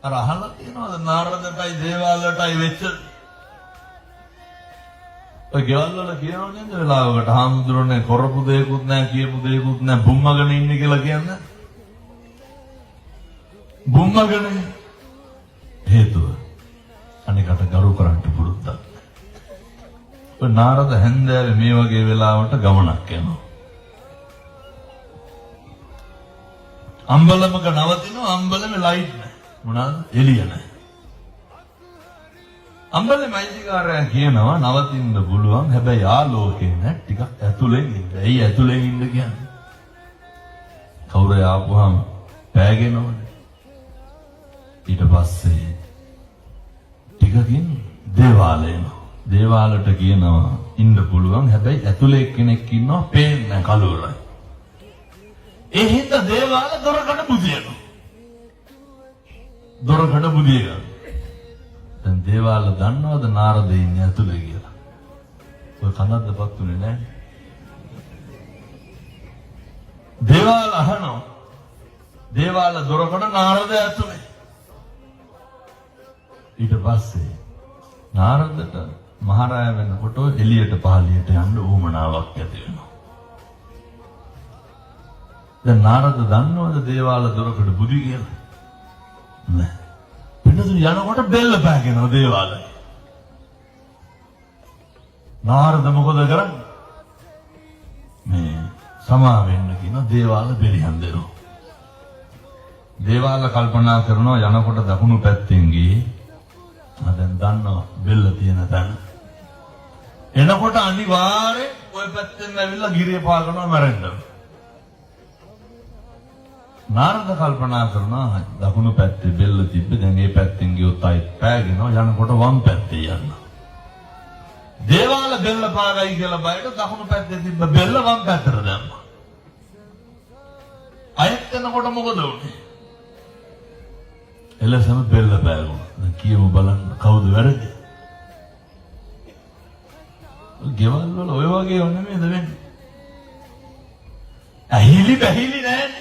අර අහලා තියෙනවද නාරදටයි දේවාලටයි වෙච්ච ඔය ගෙවල් වල කියනව නේද වෙලාවකට හාමුදුරනේ කරපු දෙයක්වත් නැහැ, කියපු දෙයක්වත් නැහැ, බුම්මගෙන ඉන්නේ කියලා කියන්නේ. බුම්මගෙන හේතුව අනිකට ගරු කරන්න පුරුද්දක් නැහැ. ඔය නාරද හැන්දෑවේ මේ වගේ වෙලාවට ගමනක් යනවා. අම්බලමක නවතිනවා, අම්බලමේ ලයිට් නැහැ. මොනවාද? එළිය නැහැ. අම්බලමේ අයිතිකාරයා කියනවා නවතින්න පුළුවන්, හැබැයි ආලෝකේ නැහැ, ටිකක් ඇතුලෙන් ඉන්න. ඇයි ඇතුලෙන් ඉන්න කියන්නේ? කවුරු ආපුවාම පෑගෙනවනේ. ඊට පස්සේ ටිකකින් දේවාලය එනවා. දේවාලට කියනවා ඉන්න පුළුවන්, හැබැයි ඇතුලේ එක්කෙනෙක් ඉන්නවා, පේන්නේ නැහැ, කළුවරයි. ඒ හින්දා දේවාල දොරකඩ බුදියනවා. දොරකඩ බුදිය ගන්න. දැන් දේවාල දන්නවද නාරද ඉන්නේ ඇතුලේ කියලා? ඔය කනද්දපත් උනේ නැහැ. දේවාල අහනවා. දේවාල දොරකඩ නාරද ඇතුලේ. ඊට පස්සේ නාරදට මහරය වෙනකොට එළියට පහළියට යන්න උවමනාවක් ඇති වෙනවා. දැන් නාරද දන්නවද දේවාල දොරකඩ බුදි කියලා? නෑ. පිටුතුන් යනකොට බෙල්ල පෑගෙනවා දේවාලේ. නාරද මොකද කරන්නේ? මේ සමා වෙන්න කියන දේවාල බෙරිහන් දෙනවා. දේවාල කල්පනා කරනවා යනකොට දකුණු පැත්තෙන් ගියේ. ආ දැන් දන්නවා බෙල්ල තියෙන තැන. එනකොට අනිවාර්යෙන් ඔය පැත්තෙන් ඇවිල්ලා ගිරිය පාගනවා මැරෙන්න. නාරද කල්පනා කරනවා දකුණු පැත්තේ බෙල්ල තිබ්බේ, දැන් ඒ පැත්තෙන් ගියොත් ආයෙත් පෑගෙනවා, යනකොට වම් පැත්තේ යන්න. දේවාල බෙල්ල පාගයි කියලා බයට දකුණු පැත්තේ තිබ්බ බෙල්ල වම් පැත්තට දැම්මා. අයත් යනකොට මොකද වුනේ? එලෙසම බෙල්ල පෑගුණා. දැන් කියමු බලන්න කවුද වැරදි? ගෙවල් වල ඔය වගේ ඒවා නෙමෙයිද වෙන්නේ? ඇහිලි බැහිලි නෑනේ.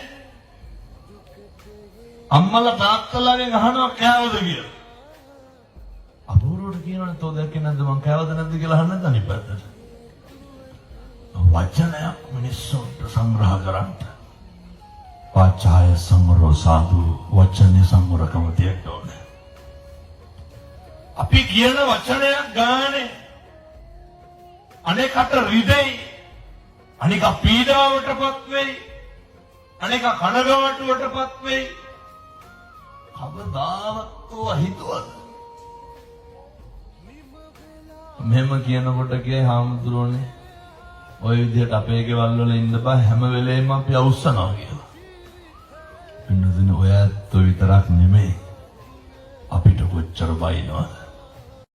අම්මලා තාත්තලාගෙන් අහනවා කෑවද කියලා. අපූර්වට කියනවනේ තෝ දැක්කේ නැද්ද මං කෑවද නැද්ද කියලා අහන්නේ නැද්ද අනිත් පැත්තට. වචනයක් මිනිස්සුන්ට සංග්‍රහ කරන්න. වාචාය සංවරෝ සාදු, වචනේ සංවරකම තියෙන්න ඕනේ. අපි කියන වචනයක් ගානේ අනෙකට රිදෙයි, අනික පීඩාවටපත් වෙයි, අනික කනගාටුවටපත් වෙයි. කවදාවත් ඔවා හිතුවද? මෙහෙම කියනකොට කිය හාමුදුරුවනේ ඔය විදිහට අපේ ගෙවල් වල ඉන්න බෑ, හැම වෙලේම අපි අවුස්සනවා කියලා. පින්නදින ඔය ඇත්තෝ විතරක් නෙමෙයි, අපිට කොච්චර බයිනවද?